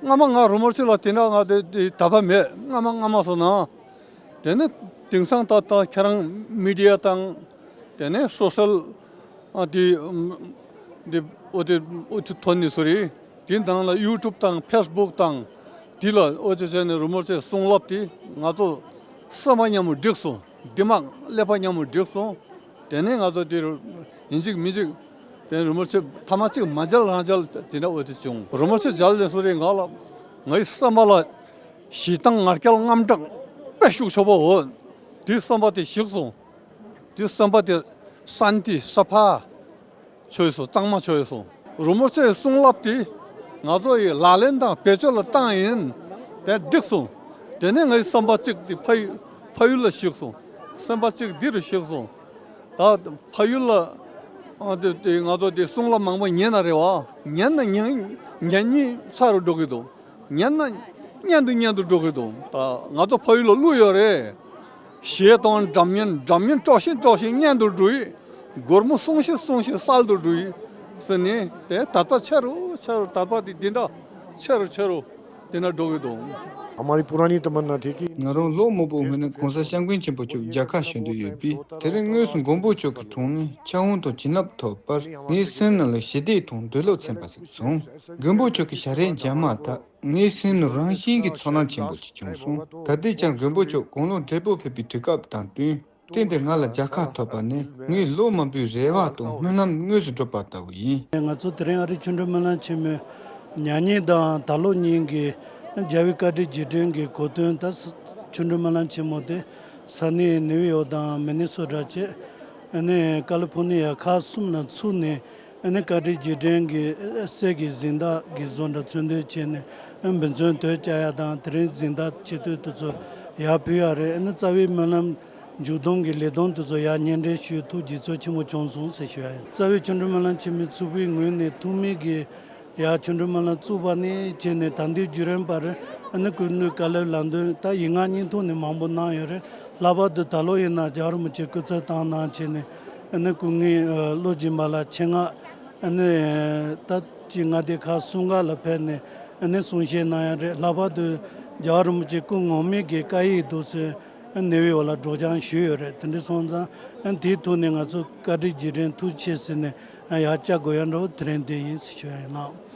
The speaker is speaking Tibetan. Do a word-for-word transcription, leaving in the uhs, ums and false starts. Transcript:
སྔ་མ་ང་རི་མོ་ཆེ་ལ་དེ་འདྲ་ང་དེ་དེ་དད་པ་མེད། སྔ་མ་སྔ་མ་སོང་ན། དེ་ནས་དེང་སང་ད་ད་ཁྱེད་རང་མི་ཌི་ཡ་དང་། དེ་ནས་སོ་ཤལ་ཨ་དེ་དེ་ཨོ་དེ་ཨོ་དེ་ཐོན་ནས་སོ་རེད། དེ་ནང་ལ་ཡུ་ཊུབ་དང་ཕེ་སི་བུག་དང་དེ་ལ་ཨོ་དེ་བྱས་ནས་རི་མོ་ཆེ་གསུང་རླབས་དེ་ང་ཚོ་བསམ་པ་མཉམ་པོ་འགྲིག་སོང་། འདི་མ་ཀླད་པ་མཉམ་པོ་འགྲིག་སོང་། དེ་ནས་ང་ཚོ་དེ་རུ་ཡིན་གཅིག་མིན་གཅིག་དེ་རི་མོ་ཆེ་ཐ་མ་གཅིག་མ་མཇལ་རང་མཇལ་དེ་འདྲ་འོ་དེ་བྱུང་། རི་མོ་ཆེ་མཇལ་ནས་སོ་རེ་ང་ལ་ངའི་བསམ་པ་ལ་ཞེ་སྡང་ང་རྒྱལ་དངངས་སྐྲག་དཔེ་ཤུགས་ཆེ་བོ་འོ། དེ་བསམ་པ་དེ་ཞིག་སོང་། དེ་བསམ་པ་དེ་སན་ཏི་ས་ཕ་ཆོས་སོ་གཙང་མ་ཆོས་སོ། རི་མོ་ཆེའི་གསུང་རླབས་དེ་ང་ཚོ་ཡི་ལག་ལེན་དང་བེད་སྤྱོད་ལ་བཏང་ཡིན། དེ་འགྲིག་སོང་། དེ་ནས་ངའི་བསམ་པ་གཅིག་དེ་ཕ་ཡུལ་ཕ་ཡུལ་ལ་ཞིག་སོང་། སེམས་པ་གཅིག་འདི་རུ་ཞིག་སོང་། ད་ཕ་ཡུལ་ལ་ཨ་དེ་དེ་ང་ཚོ་དེ་གསུང་རླབས་མང་པོ་ཉན་ན་རེད་བ། ཉན་ན་ཉན་ཉན་ཉིན་ཚ་རུ་འགྲོ་གི་འདུག་ཉན་ན་ཉན་དུ་ཉན་དུ་འགྲོ་གི་འདུག་ད་ང་ཚོ་ཕ་ཡུལ་ལ་གླུ་ཡོད་རེད། གཞས་དང་སྒྲ་སྙན། སྒྲ་སྙན་དཀྲོག་བཞིན་དཀྲོག་བཞིན་སྙན་དུ་འགྲོ་ཡི། སྒོར་མོ་སོང་ཞིག་སོང་ཞིག་གསལ་དུ་འགྲོ་ཡི། ཟེར་ནས་དེ་དད་པ་ཆེ་རུ་ཆེ་རུ། དད་པ་དེ་འདི་འདྲ་ཆེ་རུ་ཆེ་རུ་དེ་འདྲ་འགྲོ་གི་འདུག हमारी पुरानी तमन्ना थी कि ང་རང་ལོ་མང་པོའི་སྔོན་ནས་གོང་ས་སྐྱབས་མགོན་ཆེན་པོ་མཆོག་མཇལ་ཁ་ཞུ་འདོད་ཡོད་པས། དེ་རིང་དངོས་སུ་མགོན་པོ་མཆོག་གི་དྲུང་ནས་ཕྱག་དབང་དང་བྱིན་རླབས་ཐོབ་པར་ངའི་སེམས་ནང་ལ་ཞི་བདེ་དང་འདོད་བློ་ཚིམ་པ་ཞིག་བྱུང་། མགོན་པོ་མཆོག་གི་ཞལ་རས་མཇལ་མ་ཐག་ངའི་སེམས་ནང་རང་བཞིན་གྱིས་ཚོར་སྣང་ཆེན་པོ་ཞིག་བྱུང་སོང་། ད་ལྟའི་ཆར་མགོན་པོ་མཆོག་དགུང་ལོ་བགྲེས་པོ་ཕེབས་པའི་དུས་སྐབས་དང་བསྟུན། རྟེན་དེ་ང་ལ་མཇལ་ཁ་ཐོབ་པ་ནི་ངའི་ལོ་མང་པོའི་རེ་བ་དང་སྨོན་ལམ་དངོས་སུ་འགྲུབ་པ་ལྟ་བུ་ཡིན། ང་ཚོ་དེ་རིང་ཨ་རིའི་ཆོ་འཕྲུལ་སྨོན་ལམ་ཆེན་མོའི་མྱ་ངན་དང་ད་ལོ་གཉིས་ཀྱི་རྒྱལ་བའི་བཀའ་དྲིན་རྗེས་དྲན་གྱི་གོ་སྟོན། ད་ཆོ་འཕྲུལ་སྨོན་ལམ་ཆེན་མོ་དེ་ས་གནས་ནིའུ་ཡོག་དང་མི་ནི་སོ་ཊ་བཅས་ཨ་ནི་ཀ་ལི་ཕོར་ནི་ཡ་ཁག་གསུམ་ནང་ཚུགས་ནས། ཨ་ནི་བཀའ་དྲིན་རྗེས་དྲན་གྱི་ཨ་གསེར་གྱི་གཟེངས་རྟགས་ཀྱི་བཟོ་འདྲ་ཚོན་མདོག་བྱས་ནས་ཨ་འབུལ་ཚོགས་དོས་བཅའ་ཡ་དང་། དེ་རིང་གཟེངས་རྟགས་ཆེ་བསྟོད་དེ་ཚོ་ཡར་ཕུལ་ཡ་རེད། ཨ་ནི་རྩ་བའི་སྨོན་ལམ་མཇུག་སྡོམ་གྱི་ལས་བསྡོམས་དེ་ཚོ་ཡར་སྙན་སྒྲོན་ཞུས། ཐུགས་དགྱེས་ཚོར་ཆེན་པོ་བྱུང་སོང་ཟེར་ཞུ་ཡ་ཡིན། རྩ་བའི་ཆོ་འཕྲུལ་སྨོན་ལམ་ཆེན་མོའི་ཚོགས་པའི་ངོས་ནས་ཐོག་མའི་གི་ཡར་ཆོ་འཕྲུལ་སྨོན་ལམ་བཙུགས་པ་ནས་བྱས་ནས་ད་ལྟའི་བརྒྱུད་རིམ་བར་ཨ་ནི་སྐུ་མདུན་བཀའ་སློབ་ལམ་སྟོན་ད་ཡིག་ངག་གཉིས་ཐོག་ནས་མང་པོ་གནང་ཡོད་རེད། ལྷག་པར་དུ་ད་ལོ་ཡིན་ན་རྒྱལ་བ་རིན་པོ་ཆེ་སྐུ་ཚབ་བཏང་གནང་བྱས་ནས་ཨ་ནི་སྐུ་ངོ་བློ་སྦྱིན་པ་ལགས་ཆེད་མངགས་ཨ་ནི་ད་ཅི་མངའ་སྡེ་ཁག་གསུམ་ག་ལ་ཕེབས་ནས་ཨ་ནི་གསུང་བཤད་གནང་ཡ་རེད། ལྷག་པར་དུ་རྒྱལ་བ་རིན་པོ་ཆེ་སྐུ་ངོ་མའི་གི་བཀའ་ཡིག་འདུག་ཟེར་ཨ་ནི་ནེ་ཝི་ཡོག་ལ་སྒྲོག་སྦྱང་ཞུས་ཡོད་རེད། དེ་འདྲ་སོང་ཙང་ཨ་ནི་དེའི་ཐོག་ནས་ང་ཚོ་བཀའ་དྲིན་རྗེས་དྲན་ཐུགས་ཆེ་ཟེར་ནས་ཨ་ཡར་བཅར་དགོས་ཡ་འདྲ་བོ་དེ་རིང་འདི་ཡིན་ཟེར་ཞུ་ཡ་ཡིན་ལགས།